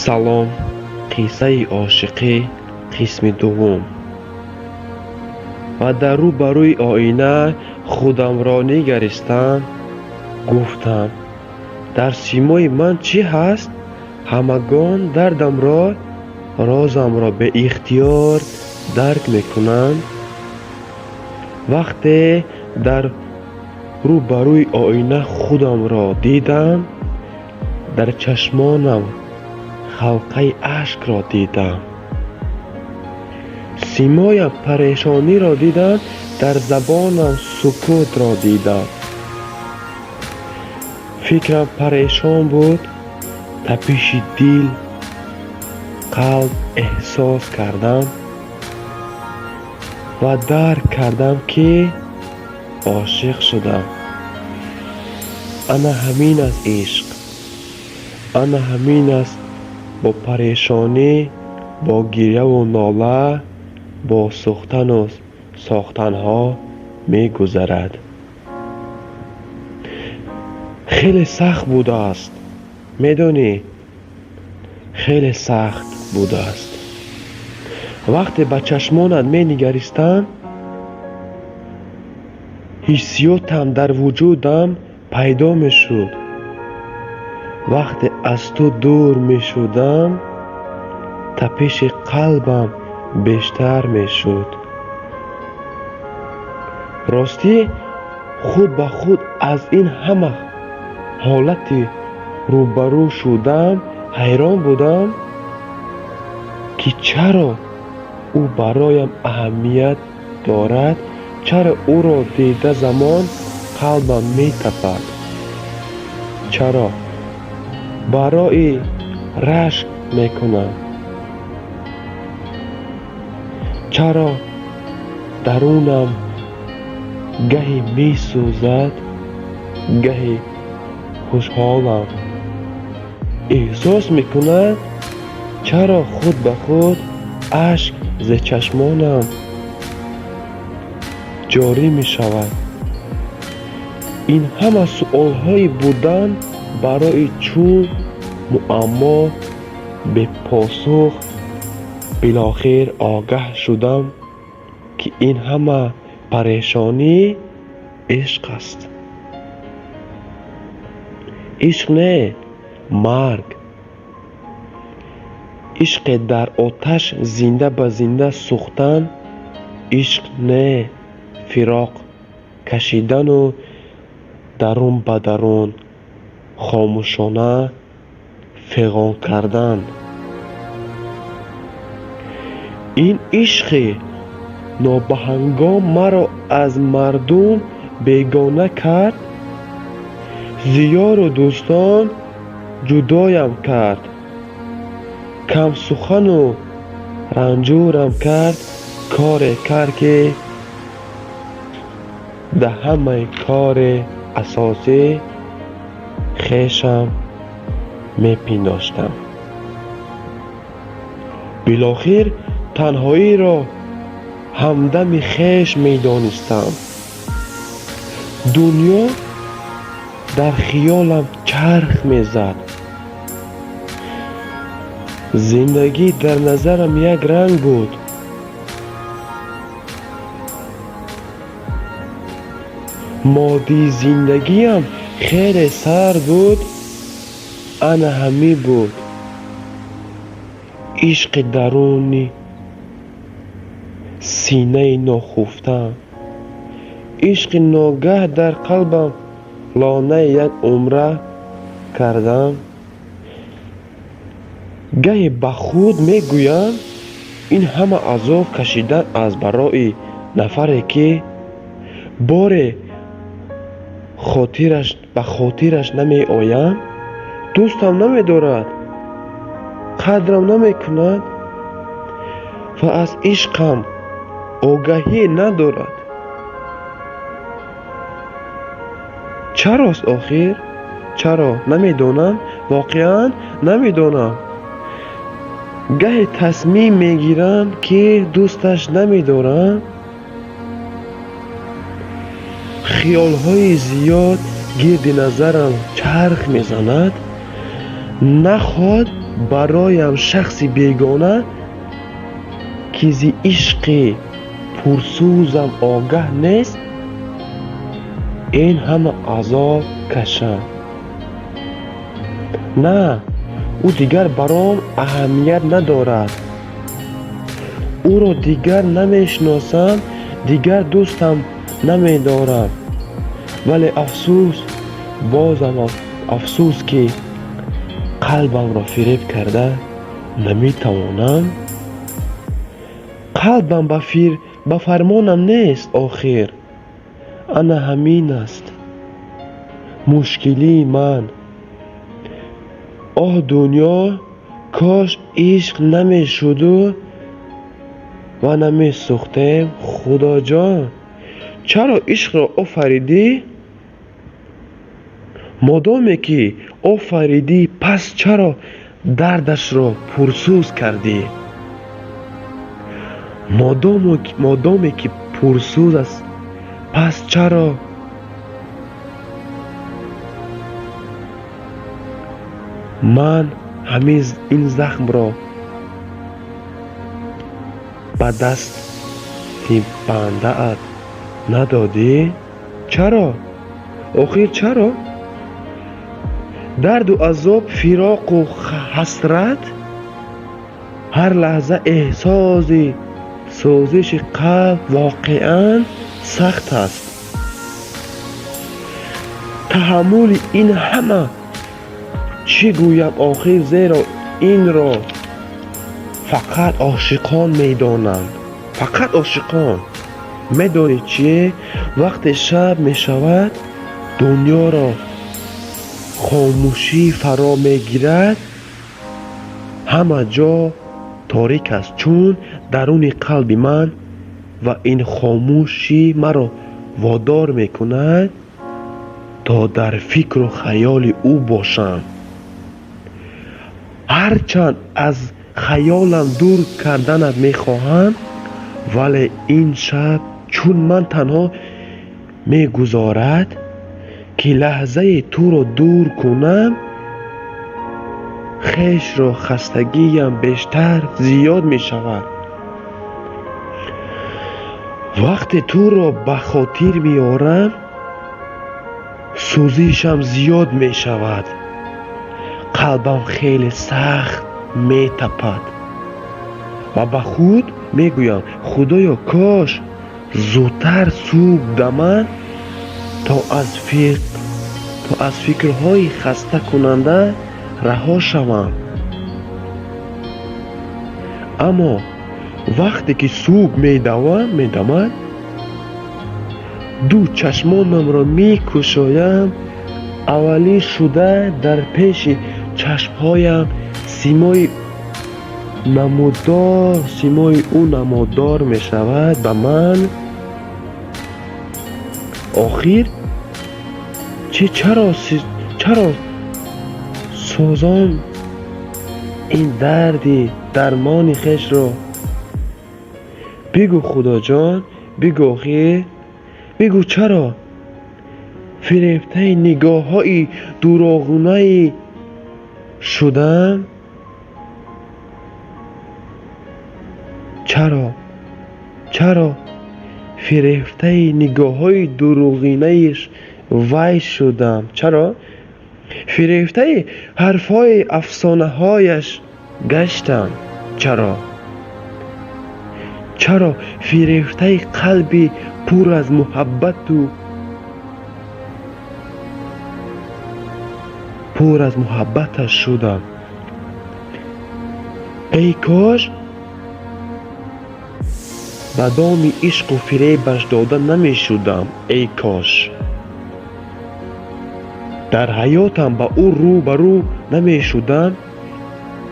Салом, қиссаи ошиқӣ, қисми дуввум. Ва дар рӯ ба рӯи оина худамро нигаристам, гуфтам: дар симои ман чӣ ҳаст? Ҳамагон дардамро, розамро беихтиёр дарк мекунанд. Вақте дар рӯ ба рӯи оина худамро дидам, дар чашмонам халқаи ашкро дидам. Симоям парешониро дидам, дар забонам сукутро дидам. Фикрам парешон буд, тапиши дил, қалб эҳсос кардам ва дарк кардам, ки ошиқ шудам. Ана ҳамин аст ишқ, ана ҳамин аст бо парешонӣ, бо гиряву нола, бо сӯхтану сохтанҳо мегузарад. Хеле сахт будааст, медонӣ, хеле сахт будааст. Вақте ба чашмонат менигаристам, ҳиссиётам дар вуҷудам пайдо мешуд. Вақте аз ту дур мешудам, тапиши қалбам бештар мешуд. Ростӣ, худ ба худ аз ин ҳама ҳолати рӯбарӯ шудам ҳайрон будам, ки чаро ӯ бароям аҳамият дорад, чаро ӯро дида замон қалбам метапад, чаро барои рашк мекунам, чаро дарунам гаҳе месӯзад, гаҳе хушҳолам эҳсос мекунад, чаро худ ба худ ашк зи чашмонам ҷорӣ мешавад. Ин ҳама суолҳои буданд барои чун муаммо бепосух. Билохир огаҳ шудам, ки ин ҳама парешонӣ ишқ аст. Ишқ не, марг. Ишқе дар оташ зинда ба зинда сӯхтан, ишқ не, фироқ кашидану дарун ба дарун хомӯшона фиғон кардан. Ин ишқи нобаҳангом маро аз мардум бегона кард, зи ёру дӯстон ҷудоям кард, камсухану ранҷурам кард, коре кард, ки да ҳамаи кори асосӣ хешам мепиндоштам. Билохир танҳоиро ҳамдами хеш медонистам. Дунё дар хиёлам чарх мезад. Зиндагӣ дар назарам як ранг буд. Моддии зиндагиам хеле сард буд, ана ҳамин буд. Ишқи даруни синаи нохуфтаам. Ишқи ногаҳ дар қалбам лонаи як умра кардам. Гаҳе ба худ мегӯям, ин ҳама азоб кашидан аз барои нафаре, ки боре ба хотираш намеоям, дӯстам намедорад, қадрам намекунад ва аз ишқам огаҳӣ надорад. Чарост охир? Чаро? Намедонам, воқеан намедонам. Гаҳе тасмим мегирам, ки дӯсташ намедорам. Хиёлҳои зиёд гирди назарам чарх мезанад. Наход бароям шахси бегона, ки зи ишқи пурсӯзам огаҳ нест, ин ҳама азоб кашам. На, ӯ дигар баром аҳамият надорад. Ӯро дигар намешиносам, дигар дӯстам намедорам. Вале афсӯс, бозам афсӯс, ки қалбамро фиреб карда наметавонам. Қалбам ба фармонам нест охир. Ана ҳамин аст мушкилии ман. Оҳ, дунё, кош ишқ намешуду ва намесӯхтем. Худоҷон, чаро ишқро офаридӣ? Модоме ки офаридӣ, пас чаро дардашро пурсӯз кардӣ? Модоме ки пурсӯз аст, пас чаро ман ҳамин ин захмро ба дасти бандаат надодӣ? Чаро? Охир чаро? Дарду азоб, фироқу ҳасрат, ҳар лаҳза эҳсоси сӯзиши қалб воқеан сахт аст. Таҳаммули ин ҳама чӣ гӯям охир, зеро инро фақат ошиқон медонанд. Фақат ошиқон. Медонӣ чие? Вақте шаб мешавад, дунёро хомӯшӣ фаро мегирад, ҳама ҷо торик аст, чун даруни қалби ман, ва ин хомӯшӣ маро водор мекунад, то дар фикру хаёли ӯ бошам. Ҳарчанд аз хаёлам дур карданат мехоҳам, вале ин шаб чун ман танҳо мегузорад, ки лаҳзае туро дур кунам, хешро хастагиям бештар зиёд мешавад. Вақте туро ба хотир меорам, сӯзишам зиёд мешавад. Қалбам хеле сахт метапад ва ба худ мегӯям: Худоё, кош зудтар субҳ дамад, то аз фикрҳои хастакунанда раҳо шавам. Аммо вақте ки субҳ медамад, ду чашмонамро мекушоям, аввалин шуда дар пеши чашмҳоям симои ӯ намудор мешавад ба ман. Охир чӣ чаро созон ин дарди дармони хешро? Бигӯ, Худоҷон, бигӯ охир, бигӯ чаро фирефтаи нигоҳҳои дуроғунаи шудам? Чаро? Чаро фирефтаи нигоҳҳои дуруғинаи вай шудам? Чаро фирефтаи ҳарфҳои афсонаҳояш гаштам? Чаро? Чаро фирефтаи қалби пур аз муҳаббату пур аз муҳаббаташ шудам? Эй кош ба доми ишқу фиребаш дода намешудам. Эй кош дар ҳаётам ба ӯ рӯ ба рӯ намешудам.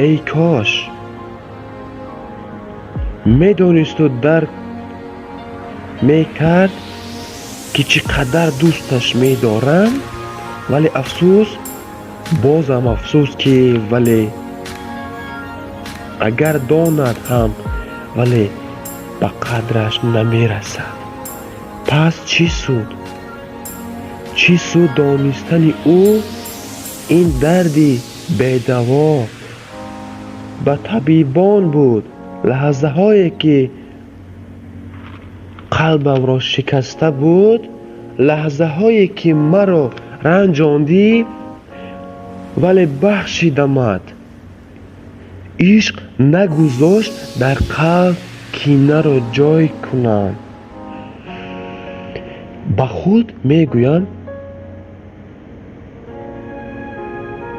Эй кош медонисту дарк мекард, ки чӣ қадар дӯсташ медорам, вале афсӯс, бозам афсӯс, ки вале агар донад ҳам, вале ба қадраш намерасад. Пас чӣ суд? Чӣ суд донистани ӯ ин дарди бедаво ба табибон буд, лаҳзаҳое ки қалбамро шикаста буд, лаҳзаҳое ки маро ранҷондӣ, вале бахшидамат. Ишқ нагузошт дар қалб кинаро ҷой кунам. Ба худ мегӯям,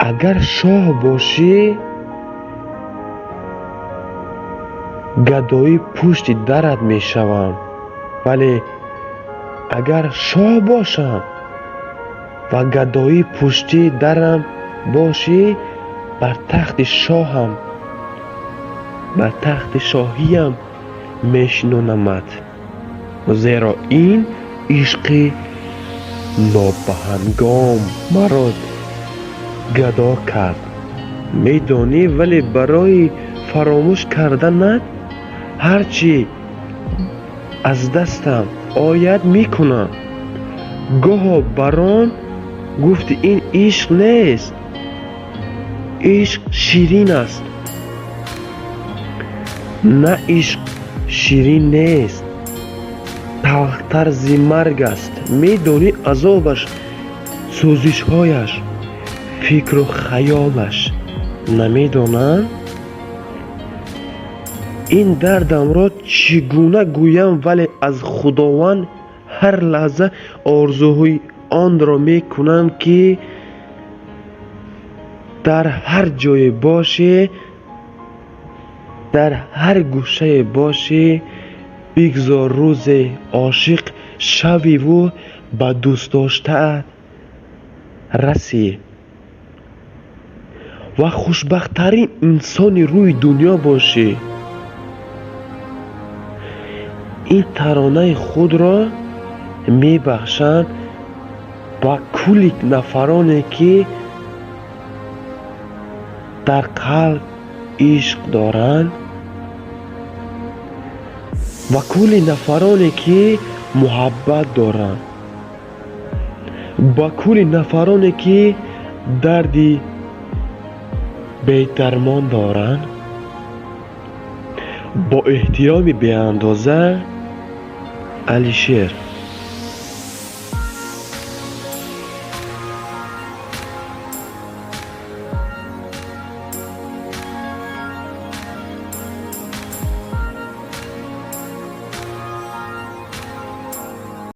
агар шоҳ бошӣ, гадоӣ пушти дарат мешавам, вале агар шоҳ бошам ва гадоӣ пушти дарам бошӣ, бар тахти шоҳам, бар тахти шоҳиям мешинонамат, зеро ин ишқи нобаҳангом маро гадо кард. Медонӣ, вале барои фаромӯш карданат ҳар чӣ аз дастам ояд мекунам. Гоҳо баром гуфти ин ишқ нест, ишқ ширин аст. На, ишқ ширин нест, талхтар зи марг аст. Медонӣ, азобаш, сӯзишҳояш, фикру хаёлаш намедонам. Ин дардамро чӣ гуна гӯям, вале аз Худованд ҳар лаҳза орзуи онро мекунам, ки дар ҳар ҷое бошӣ, дар ҳар гӯшае бошӣ, бигзор рӯзе ошиқ шавиву ба дӯстдоштаат расӣ ва хушбахттарин инсони рӯи дунё бошӣ. Ин таронаи худро мебахшам ба кулли нафароне, ки дар қалб ишқ доранд, ва кулли нафароне, ки муҳаббат доранд, ба кулли нафароне, ки дарди бедармон доранд. Бо эҳтироми беандоза, Алишер.